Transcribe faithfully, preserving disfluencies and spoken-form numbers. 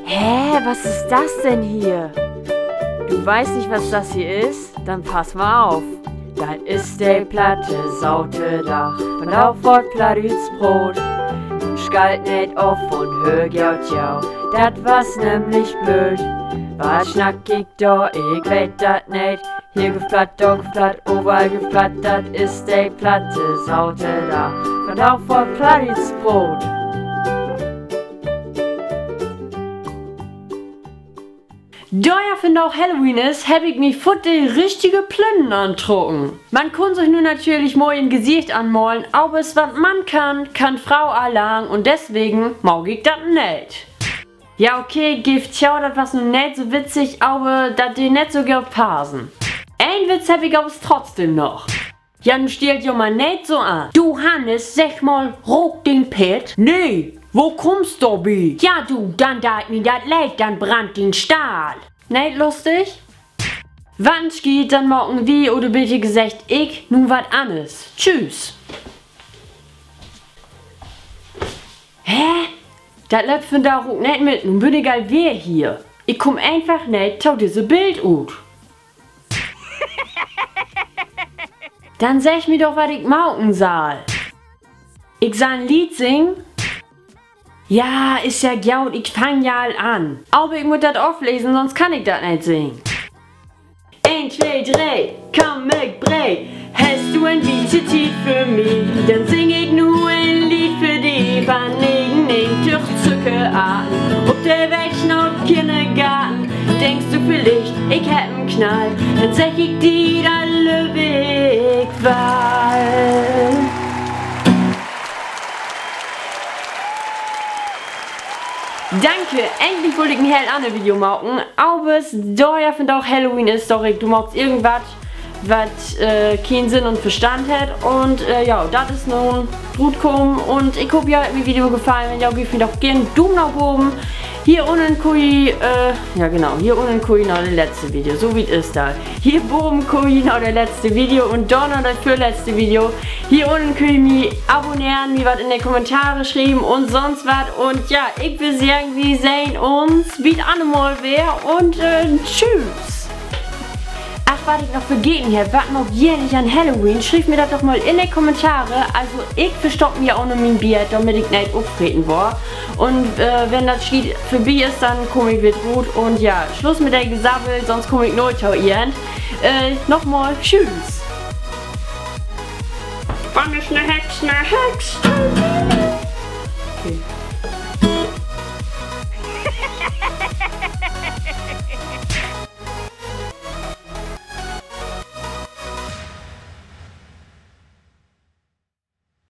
Hä, was ist das denn hier? Du weißt nicht, was das hier ist? Dann pass mal auf. Dat is de platte Saterdag, vandaag word Plattdüütsch proot. Nu schalt neet of un höör gaut to, dat was nämlich blööd. Wat snack ik dor, ik weet dat neet. Hier gifft Platt, dor gifft Platt, overall gifft Platt, dat is de platte Saterdag, vandaag word Plattdüütsch proot. Dor ja vandaag Halloween is, hebb ik mi futt de richtige Plünnen antrocken. Man kunn sik nu natürlich moi in't Gesicht anmalen, avers wat Mann kann, kann Fro al lang, un deswegen maak ik dat neet. Ja, okay, geev to, dat was nu neet so witzig, aver dat dee neet so goot passen. Een Witz hebb ik avers trotzdem noch. Ja, nu stell jo man neet so an. Du, Hannes, segg mal, rookt dien Peerd? Nee, wo kummst dorbi? Ja, du, denn deit mi dat leed, denn brennt dien Stall. Neet lustig? Wat en Schiet, denn maken wi, oder beter geseggt ik, nu wat anners. Tschüss. Hä? Dat löppt vandaag ok neet mit, nu bün ik al weer hier. Ik kumm eenfach neet to disse Bild ut. Denn segg mi doch, wat ik maken sall. Ik sall en Leed singen? Ja, is ja goot, ik fang ja al an. Aver ik mutt dat oflesen, sonst kann ik dat neet singen. Een, twee, dree, kaam ik breed. Hest du en bietje Tiet för mi, denn sing ik nu en Leed för di van negentig Zuckeraarten. Op de Weg na Kinnergarten denkst du villicht, ik hebb en Knall, denn segg ik di, dat lööv ik wall. Danke, egentlich wull ik en heel anner Video maken, avers dor ja vandaag Halloween is, dach ik, du maakst irgendwat, wat, äh, keen Sinn un Verstand hett. Un, äh, ja, dat is nu rutkamen. Un ik hoop, jo hett mien Video gefallen. Wenn jo, geevt mi doch geern en Duum na boven. Hier unnen kumm ji, äh, ja genau, hier unnen kumm ji na de letzte Video. So wiet is dat. Hier boven kumm ji na de letzte Video un dor na de vörletzte Video. Hier unnen kumm ji mi abonneren, mi wat in de Kommentare schrieven un sonst wat. Un ja, ik will seggen, wi sehn uns bi't anner Mal weer un, äh, tschüss. Ach, wat ik noch vergeten hebb, wat maakt ji egentlich an Halloween? Schrievt mi dat doch mal in de Kommentare. Also, ik verstock mi ja ünner mien Bedd, dormit ik neet opfreten word. Un, äh, wenn dat Schiet vörbi is, denn kumm ik weer rut. Un ja, Sluss mit de Gesabbel, sonst kumm ik neet to Enn. Äh, nochmal, tschüss. Wann is 'ne Hex 'ne Hex? Tschüss. Okay.